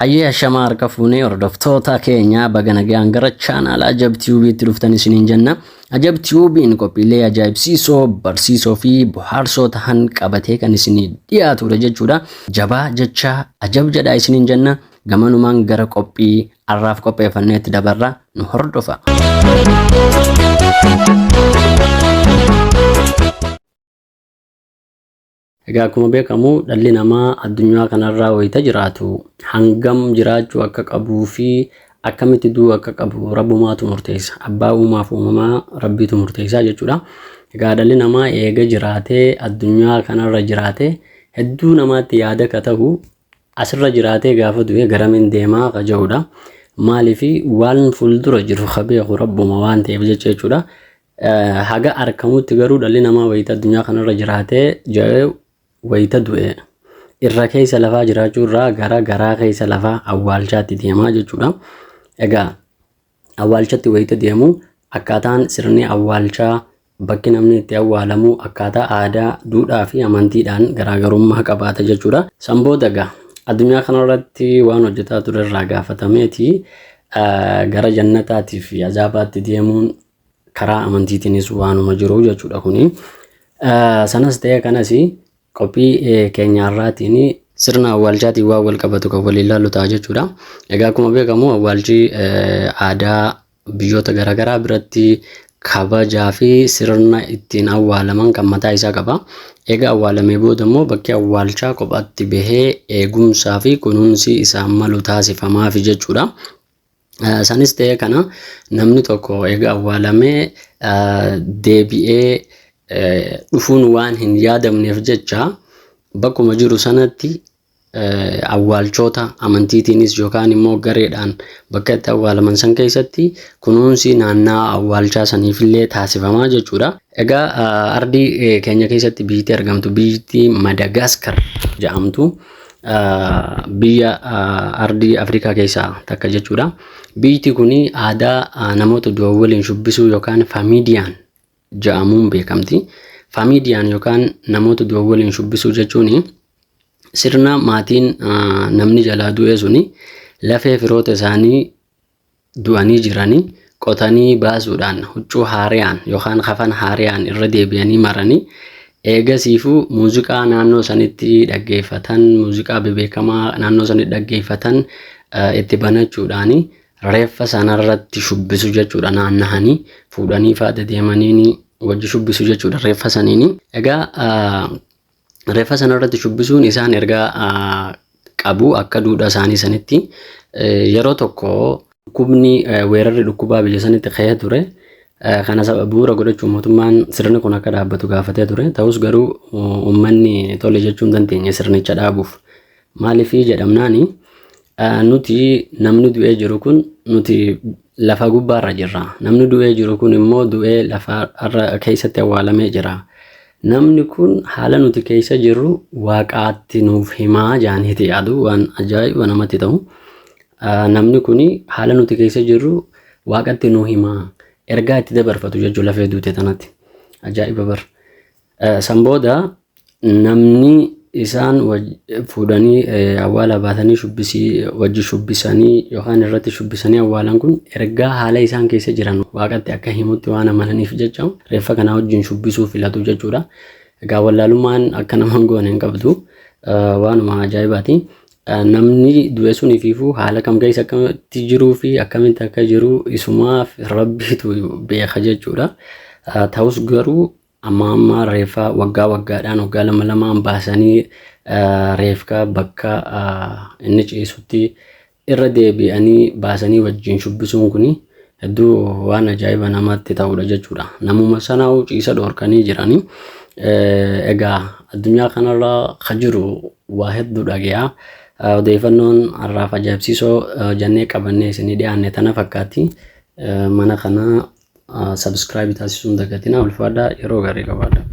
Hayyee ashamaa harka fuunee hordoftoota keenya baga nagaan gara chaanaala Ajab Tiyuubiitti dhuftan isiniin jenna. Ajab Tiyuubiin qophiilee ajaa'ibsiisoo, barsiisoo fi bohaarsoo tahan qabatee kan isinii dhiyaatudha jechuudha. Jabaa jechaa ajab jedhaa isiniin jenna. Gamanumaan gara qophii har'aaf qopheeffanneetti dabarra nu hordofa. Egaa akkuma beekamu dhalli namaa addunyaa kanarraa wayita jiraatu hangam jiraachuu akka qabuu fi akkamitti du'uu akka qabu rabbumaatu murteessa. Abbaa uumaaf uumamaa rabbiitu murteessaa jechuudha. Egaa dhalli namaa eega jiraatee addunyaa kanarra jiraatee hedduu namaatti yaada ka ta'u asirra jiraatee gaafa du'e garamiin deemaa ka jedhudha. Maaliif waan fuuldura jiru ka beeku rabbuma waan ta'eef jecha jechuudha. Haga arkamutti garuu dhalli namaa wayita addunyaa kanarra jiraatee jedhee wayita du'e irra keessa lafaa jiraachuu irraa gara garaa keessa lafaa awwaalchaatti deemaa jechuudha. Egaa awwaalchatti wayita deemu akkaataan sirni awwaalchaa bakki namni itti awwaalamu akkaataa aadaa, duudhaa fi amantiidhaan garaagarummaa qabaata jechuudha. San booda egaa addunyaa kanarratti waan hojjetaa ture irraa gaafatameeti gara jannataatii fi azaabaatti deemuun karaa amantiitiinis waanuma jiru jechuudha kuni. Sanas ta'ee kanas qophii keenya har'aatiin sirna awwaalchaatiin waan wal qabatu kan waliin ilaallu ta'a jechuudha. Egaa akkuma beekamu awwaalchi aadaa biyyoota garaagaraa biratti kabajaa fi sirna ittiin awwaalaman kan mataa isaa qaba. Egaa awwaalamee booda immoo bakki awwaalchaa kophaatti bahee eegumsaa fi kunuunsi isaan malu taasifamaafi jechuudha. Sanis ta'ee kana namni tokko eega awwaalamee deebi'ee dhufuun waan hin yaadamneef jecha bakkuma jiru sanatti awwaalchoota amantiitiinis yookaan immoo gareedhaan bakka itti awwaalaman san keessatti kunuunsi naannaa awwaalchaa saniifillee taasifamaa jechuudha. Egaa ardii keenya keessatti biyyatti argamtu biyyattii Madagaskar jedhamtu biyya ardii Afrikaa keessaa takka jechuudha. Biyyi kun aadaa namoota du'an waliin shubbisuu yookaan faamiidiyaan jedhamuun beekamti. Faamiidiyaan yookaan namoota du'an waliin shubbisuu jechuun sirna maatiin namni jalaa du'e suni lafee firoota isaanii du'anii jiranii qotanii baasuudhaan huccuu haariyaan yookaan kafan haariyaan irra deebi'anii maranii eegasiifuu muuziqaa naannoo sanitti dhaggeeffatan muuziqaa bebeekamaa naannoo sanitti dhaggeeffatan itti banachuudhaan reeffa sanarratti shubbisu jechuudha naannahanii fuudhanii fa'aa dedeemanii wajji shubbisu jechuudha reeffa saniini. Egaa reeffa sanarratti shubbisuun isaan ergaa qabu akka duudhaa isaanii sanitti yeroo tokko dhukkubni weerarri dhukkubaa biyya sanitti ka'ee ture. Kana sababa bu'uura godhachuun mootummaan sirni kun akka dhaabbatu gaafatee ture. Ta'us garuu uummanni tole jechuu hin dandeenye sirnicha dhaabuuf. Maaliif jedhamnaani nuti namni du'ee jiru kun nuti lafa gubbaarra jirra. Namni du'ee jiru kun immoo du'ee lafa irra keessatti awwaalamee jira. Namni kun haala nuti keessa jirru waaqaatti nuuf himaa jaaniiti yaadu waan ajaa'iba namatti ta'u. Namni kun haala nuti keessa jirru waaqatti nuu himaa ergaa itti dabarfatu jechuudha lafee duute tanatti. Ajaa'iba bar. San booda namni isaan fuudhanii awwaala baatanii shubbisii wajji shubbisanii yookaan irratti shubbisanii awwaalan kun ergaa haala isaan keessa jiran waaqatti akka himutti waan amananiif jecha reeffa kanaa wajjin shubbisuu filatu jechuudha. Egaa wallaalummaan akka nama hin goone hin qabdu waanuma ajaa'ibaati. Namni du'e sun ifiifuu haala kam keessa akkamitti jiruu fi akkamitti akka jiru isumaaf rabbiitu beeka jechuudha. Ta'us garuu amma amma reeffa waggaa waggaadhaan waggaa lama lamaan baasanii reefka bakka inni ciisutti irra deebi'anii baasanii wajjin shubbisuun kun hedduu waan ajaa'iba namatti ta'udha jechuudha. Namuma sanaa'u ciisa dhoorkanii jiranii. Egaa addunyaa kanarra ka jiru waa hedduu dhage'a. Odeeffannoon har'aaf ajaa'ibsiisoo jennee qabannee isinii dhiyaanne tana fakkaatti. Mana kana subscribe taasisuun dagatinaa ulfaadhaa yeroo gaarii qabaadhaa.